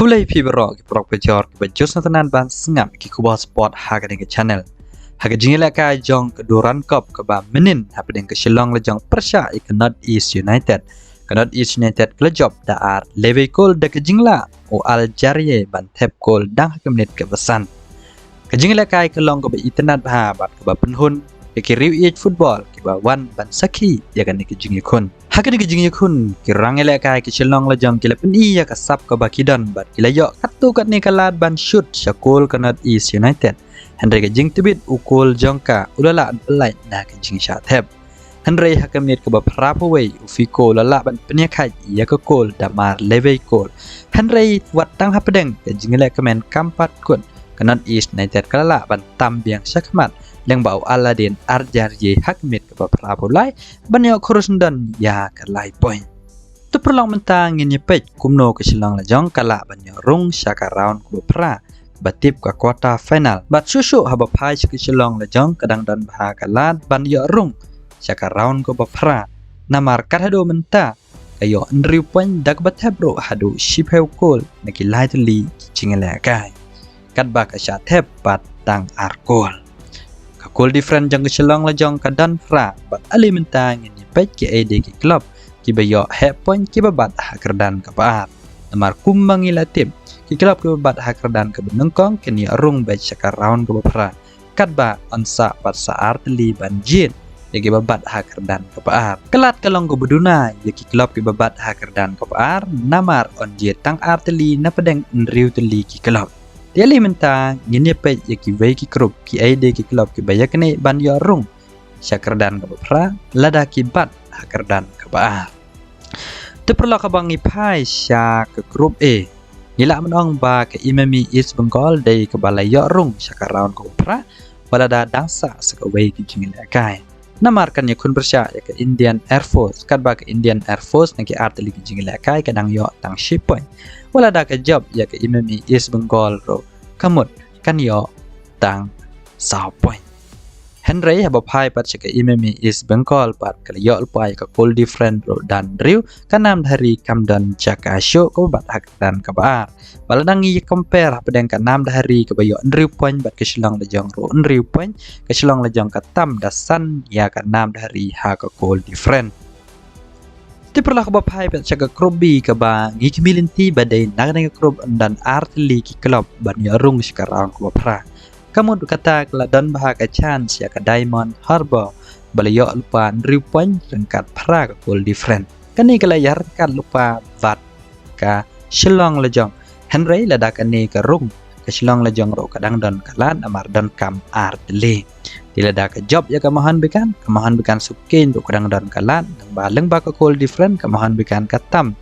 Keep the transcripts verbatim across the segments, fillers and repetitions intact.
Khublei phi baroh ki paralok pajor kiba ju sngewtynnat ban sngap ki khubor sport ha kane ka channel. Ha ka jingïalehkai jong ka Durand Cup kaba mynnin hapdeng ka Shillong Lajong pyrshah ïa ka North East United, ka North East United ka la jop da ar lehbei kol da ka jinglah u Al Jarie ban thep kol dang ha ka minit kaba san. Ka jingïalehkai ka long kaba itynnat bha bad kaba pynhun ïa ki riew ïeit football kiba wan ban sakhi ïa kane ka jingïakhun. Ha kane ka jingïakhun, ki rangïalehkai ka Shillong Lajong ki la pyni ïa ka sap kaba ki don bad ki la ïoh katto katne ka lad ban shoot sha kol ka North East United. Hynrei ka jingtbit u kol jong ka u la lah ban pyllait na ka jingshah thep. Hynrei ha ka minit kaba phra phew wei u Fico u la lah ban pynïakhaid ïa ka kol da mar lehbei kol. Hynrei wat tang hapdeng ka jingïalehkmen kam pat kut, ka North East United ka la lah ban tam biang sha khmat lyngba u Aladin Al Jarie ha ka minit kaba phra phew lai ban ïoh khur syndon ïa ka lai point. To paralok, mynta ngin ïa peit kumno ka Shillong Lajong ka lah ban ïoh rung sha ka round kaba phra, ba tip ka quarter final. Bad shuh shuh haba phai sha ka Shillong Lajong ka dang don bha ka lad ban ïoh rung sha ka round kaba phra. Namar kat haduh mynta ka ïoh hynriew point da kaba thep ruh haduh shiphew kol na ki lai tylli ki jingïalehkai, katba ka shah thep pat tang ar kol. Ka kol different jong ka Shillong Lajong ka don phra bad ale mynta ngin ïa peit ki ei de ki club kiba ïoh heh point kiba bat ha kyrdan kaba ar. Namar kumba ngi la tip, ki club kiba bat ha kyrdan kaba nyngkong kin ïoh rung beit sha ka round kaba phra, katba yn sah pat sa ar tylli ban jied ïa kiba bat ha kyrdan kaba ar. Ka lad ka long kaba duna ïa ki club kiba bat ha kyrdan kaba ar, namar yn jied tang ar tylli na pdeng hynriew tylli ki club. Te ale mynta ngin ïa peit ïa kiwei ki group, ki ei de ki club kiba ïa kane ban ïoh rung sha kyrdan kaba phra lada ki bat ha kyrdan kaba ar. To paralok, haba ngi phai sha ka group A, ngi lah ban ong ba ka M M E East Bengal dei kaba la ïoh rung sha ka round kaba phra, wat lada dang sah sa kawei ka jingïalehkai. Namar kan ïakhun pyrshah ïa ka Indian Air Force, katba ka Indian Air Force na ki ar tylli ki jingïalehkai ka dang ïoh tang shi point. Wat lada ka jop ïa ka M M E East Bengal ruh, ka mut kan ïoh tang saw point. Hynrei haba phai pat sha ka M M E East Bengal pat ka la ïoh lypa ïa ka kol different ruh da hynriew, ka Namdhari kam don jaka shuh kaba bat ha kyrdan kaba ar. Ba lada ngi compare hapdeng ka Namdhari kaba ïoh hynriew point bad ka Shillong Lajong ruh hynriew point, ka Shillong Lajong ka tam da san ïa ka Namdhari ha ka kol different. Te paralok, haba phai pat sha ka group B kaba ngi khmih lynti ba dei na kane ka group yn don ar tylli ki club ban ïoh rung sha ka round kaba phra. Ka mut kata ka la don bha ka chance ïa ka Diamond Harbour ba la ïoh lypa hynriew point ryngkat phra ka kol different. Kane ka la ïa ryngkat lypa bad ka Shillong Lajong. Hynrei lada kane ka rung, ka Shillong Lajong ruh ka dang don ka lad namar donkam ar tylli. Te lada ka jop ïa ka Mohun Bagan, ka Mohun Bagan Supakein ruh ka dang don ka lad, lyngba lyngba ka kol different ka Mohun Bagan ka tam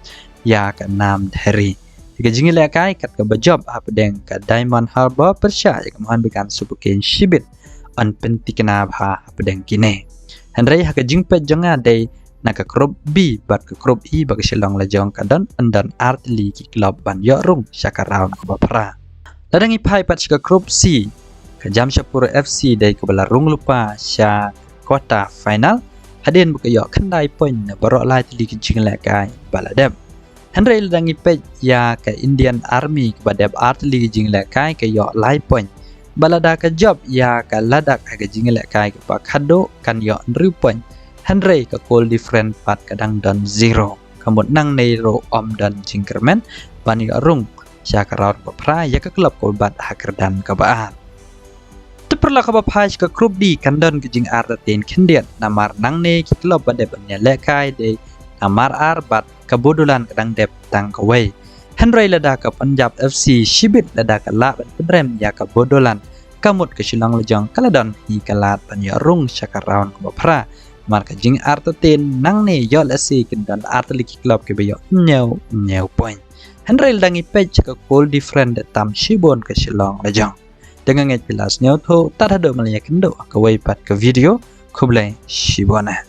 ïa ka Namdhari. Te ka jingïalehkai kat kaba jop hapdeng ka Diamond Harbour pyrshah ïa ka Mohun Bagan Supakein shibit yn pynthikna bha hapdeng kine. Hynrei ha ka jingpeit jong nga dei na ka group B bad ka group E ba ka Shillong Lajong ka don, yn don ar tylli ki club ban ïoh rung sha ka round kaba phra. Lada ngi phai pat sha ka group C, ka Jamshedpur F C dei kaba la rung lypa sha quarter final hadien ba ka ïoh khyndai point na baroh lai tylli ki jingïalehkai ba la dep. Hynrei lada ngi peit ïa ka Indian Army kaba dep ar tylli ki jingïalehkai ka ïoh lai point. Ba lada ka jop ïa ka Ladakh ha ka jingïalehkai kaba khatduh kan ïoh hynriew point. Hynrei ka goal difference pat ka dang don zero. Ka mut nangne ruh ym don jingkyrmen ban ïoh rung sha ka round ba phra ïa ka club kaba bat ha kyrdan kaba ar. Te paralok, haba phai sha ka group D kan don ka jingartatien khyndiat namar nangne ki club ba dep ban ïalehkai dei ka Mar Ar bad ka Bodoland ka dang dep tang kawei. Hynrei lada ka Punjab F C shibit lada ka lah ban pynrem ïa ka Bodoland, ka mut ka Shillong Lajong ka la don hi ka lad ban ïoh rung sha ka round kaba phra. Namar ka jingartatien nangne ïoh lehse kin don ar tylli ki club kiba ïoh hynñiew hynñiew point. Hynrei lada ngi peit sha ka goal difference dei tam shibun ka Shillong Lajong. Te nga ngeit phi la sngewthuh, tad haduh ngan ïakynduh ha kawei pat ka video. Khublei shibun eh.